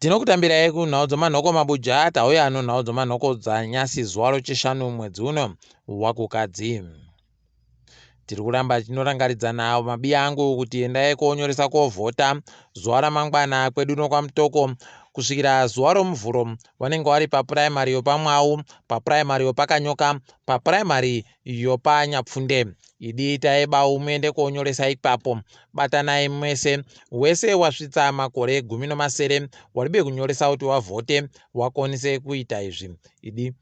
Tinokutambirai kunhau dzomanhoko mabuja tauya nonhau dzomanhoko dzanyasi zuva rochishanu mwedzi uno wakukadzi. Tiri kuramba tichinorangaridzana mabiya angu kuti endai konyoresa kovhota zuva ramangwana kwedu nokwamutoko kusvikira zuva romuvhuro vanenge vari papuraimari yopamwau papuraimari yopakanyoka papuraimari yopaNyapfunde. Idi itai bau muende konyoresa ipapo. Batanai mese wese wasvitsa makore 16 waribe kunyoresa kuti wavhote wakonise kuita izvi. Idi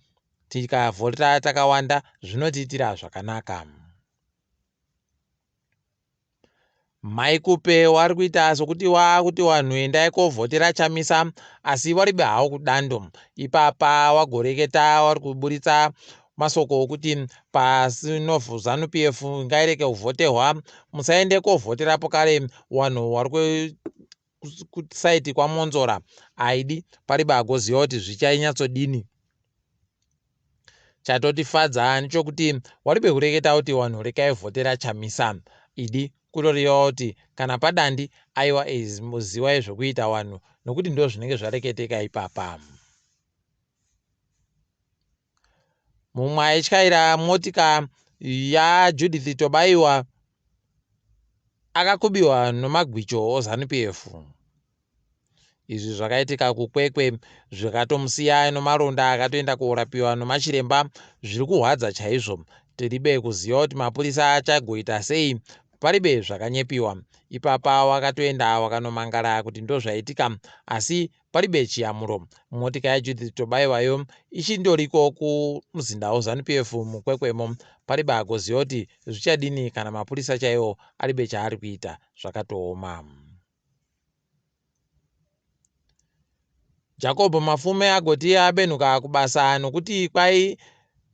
tikavhota takawanda zvinotiitira zvakanaka. Mai Kupe wari kuita sokuti wakuti wanhu endai kovhotera Chamisa asi waribe hawo kudando. Ipapa wagoreketa wari kuburitsa masoko okuti pasi novhu Zanu PF ngaireke kuvhotehwa musaende kovhoterapo kare wanhu wari kusaiti kwaMwonzora aidi paribe agoziva kuti zvichainyatsodini. Chatotifadza ndechokuti waribe kureketa kuti wanhu rekai vhotera Chamisa. Idi kutoreva kuti kana padandi aiwa ziwai zvokuita wanhu nokuti ndozvinenge zvareketeka ipapa. Mumwe aityaira motika yaJudith Tobaiwa akakubiwa nomagwicho oZanu PF. Izvi zvakaitika kuKwekwe zvikatomusiya nomaronda akatoenda korapiwa nomachiremba zviri kuhwadza chaizvo. Tiribe kuziva kuti mapurisa achagoita sei paribe zvakanyepiwa. Ipapa wakatoenda wakanomangara kuti ndozvaitika asi paribe chiyamuro. Motika yaJudith Tobaiwayo ichindoriko kumuzinda weZanu PF muKwekwemo paribe agoziva kuti zvichadini kana mapurisa chaiwo aribe chaari kuita zvakatooma. Jacob Mafume agoti abenhuka kubasa nokuti kwai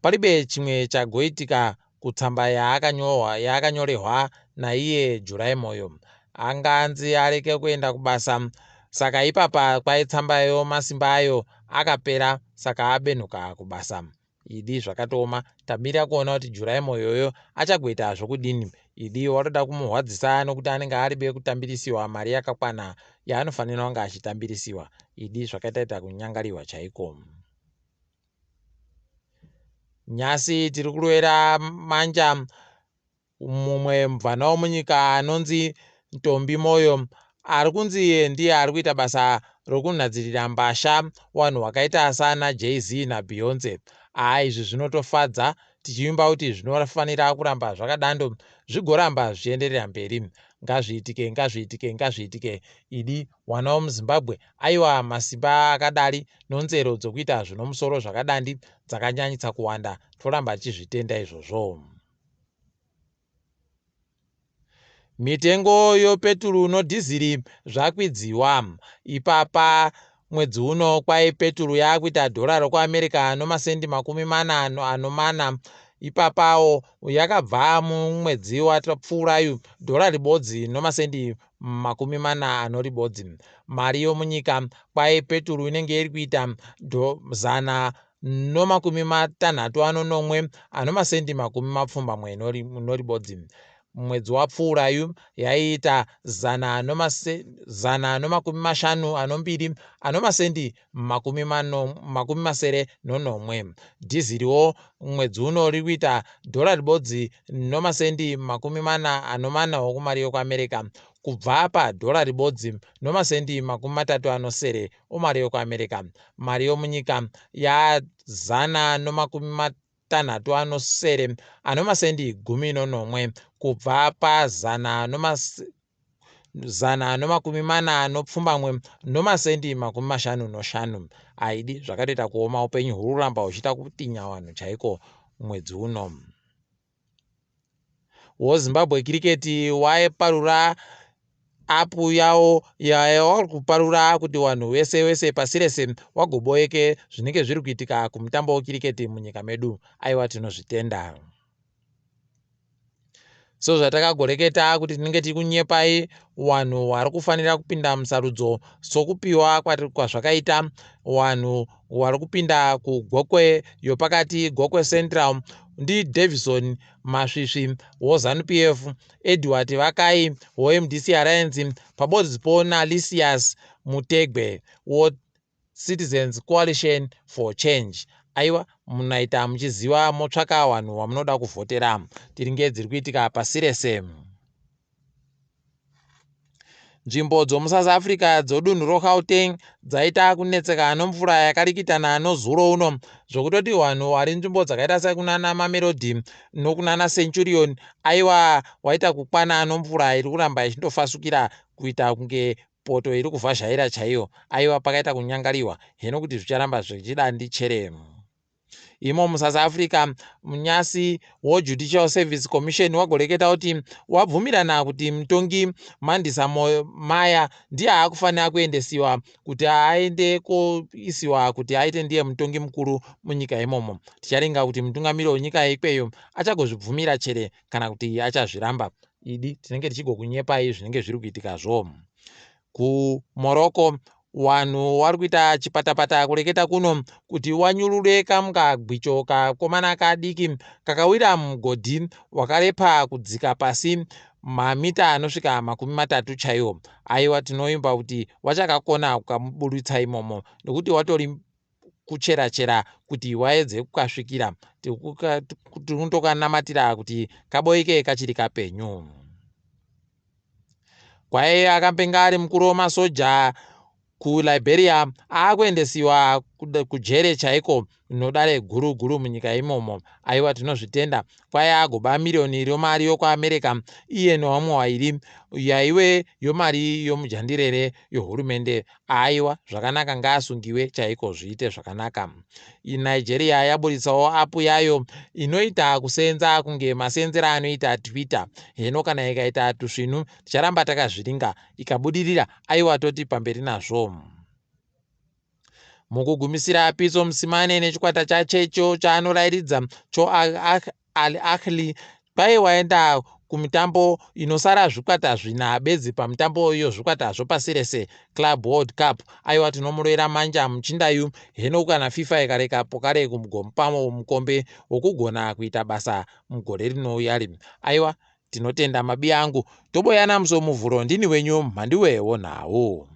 paribe chimwe chagoitika kutsamba yaakanyorehwa naiye July Moyo. Anga anzi areke kuenda kubasa saka ipapa kwai tsambayo masimba ayo akapera saka abenhuka kubasa. Idi zvakatooma tamira kuona kuti July Moyoyo achagoita zvokudini. Idi watoda kumuhwadzisa nokuti anenge aribe kutambirisiwa mari yakakwana yaanofanira kunge achitambirisiwa. Idi zvakataita kunyangariwa chaiko. Nyasi tiri kurovera manja Mumwe mubvana wemunyika anonzi Ntombi Moyo ari kunzi iye ndiye ari kuita basa rokunhadzirira mbasha wanhu wakaita saana Jay-Z naBeyonce. Haa izvi zvinotofadza tichivimba kuti zvinofanira kuramba zvakadando zvigoramba zvichienderera mberi. Ngazviitike ngazviitike ngazviitike idi wana wemuZimbabwe aiwa masimba akadari nonzero dzokuita zvinomusoro zvakadandi dzakanyanyitsa kuwanda toramba tichizvitenda izvozvo. Mitengo yopeturu nodhiziri zvakwidziwa. Ipapa mwedzi uno kwai peturu yakuita dhora rokuAmerica nomasendi 44. Ipapawo yakabva mumwedzi watapfuurayu dhora ribodzi nomasendi 41. Mari yomunyika kwai peturu inenge iri kuita zana no67 anomasendi 81. Mwedzi wapfuurayu yaiita 152 anomasendi 67. Dhiziriwo mwedzi uno riri kuita dhora ribodzi nomasendi 44 okumari yokuAmerica kubva padhora ribodzi nomasendi 37 omari yokuAmerica. Mari yomunyika yazana nomakumi matanhatu anosere anomasendi 17 kubva pazana zana nomakumi mana nopfumbamwe nomasendi 55. Haidi zvakatoita kuoma upenyu huri kuramba huchiita kutinya vanhu chaiko mwedzi uno. WoZimbabwe Cricket waiparura apu yawo yavari kuparura kuti vanhu vese vese pasi rese wagoboeke zvinenge zviri kuitika kumutambo wekiriketi munyika medu. Aiwa tinozvitenda. So zvatakagoreketa kuti tinenge tiri kunyepai vanhu vari kufanira kupinda musarudzo sokupiwa kwazvakaita vanhu wari kupinda kuGokwe yopakati, Gokwe Central, ndiDavison Masvisvi woZanu PF, Edward Vakai woMDC Alliance pabodzipo naLysias Mutegwe woCitizens Coalition for Change. Aiwa munaita muchiziva motsvaka vanhu vamunoda kuvhotera. Tiringe dziri kuitika pasi rese. Nzvimbo dzomuSouth Africa dzodunhu roGauteng dzaita kunetseka nomvura yakarikitana nozuro uno zvokutoti vanhu vari nzvimbo dzakaita sekunana Mamelodi nokunana Centurion aiwa waita kukwana nomvura iri kuramba ichindofasukira kuita kunge poto iri kuvhazhaira chaiyo. Aiwa pakaita kunyangariwa heno kuti zvicharamba zvichida ndichere. Imo muSouth Africa, munyasi woJudicial Service Commission wagoreketa kuti wabvumirana kuti mutongi Mandisa Maya ndiye aakufanira kuendesiwa kuti aende koisiwa kuti aite ndiye mutongi mukuru munyika imomo. Ticharinga kuti mutungamiri wenyika ikweyo achagozvibvumira chere kana kuti achazviramba. Idi tinenge tichigokunyepai zvinenge zviri kuitikazvo. KuMorocco Wanhu wari kuita chipatapata kureketa kuno kuti wanyurure kamukagwicho kakomana kadiki kakawira mumugodhi wakarepa kudzika pasi mamita anosvika 30 chaiwo. Aiwa tinoimba kuti wachakakona kukamuburitsa imomo nekuti watori kuchera chera kuti waedze kukasvikira. Tiri kundokanamatira kuti kaboike kachiri kapenyu. Kwai akambenge ari mukuru wemasoja kuLiberia aakuendesiwa kujere chaiko nodare guru guru munyika imomo. Aiwa tinozvitenda. Kwai agoba miriyoni romari yokuAmerica iye nevamwe vairi yaive yomari yomujandirere yohurumende. Aiwa zvakanaka ngaasungiwe chaiko zviite zvakanaka. Nigeria yaburitsawo apu yayo inoita kuseenza kunge maseenzero anoita Twitter. Heno kana ikaita tusvinu ticharamba takazviringa ikabudirira aiwa toti pamberi nazvo. Mukugumisira Pitso Mosimane nechikwata chachecho chaanorairidza cho Al Ahly kwai waenda kumitambo inosara zvikwata zvina bedzi pamitambo yozvikwata zvopasi rese Club World Cup. Aiwa tinomuroera manja muchindayu heno kana FIFA ikareka pokare kumugomupa mukombe wokugona kuita basa mugore rinouya ri. Aiwa tinotenda mabiya angu toboyana musi womuvhuro ndini wenyu Mhanduwe wonhau.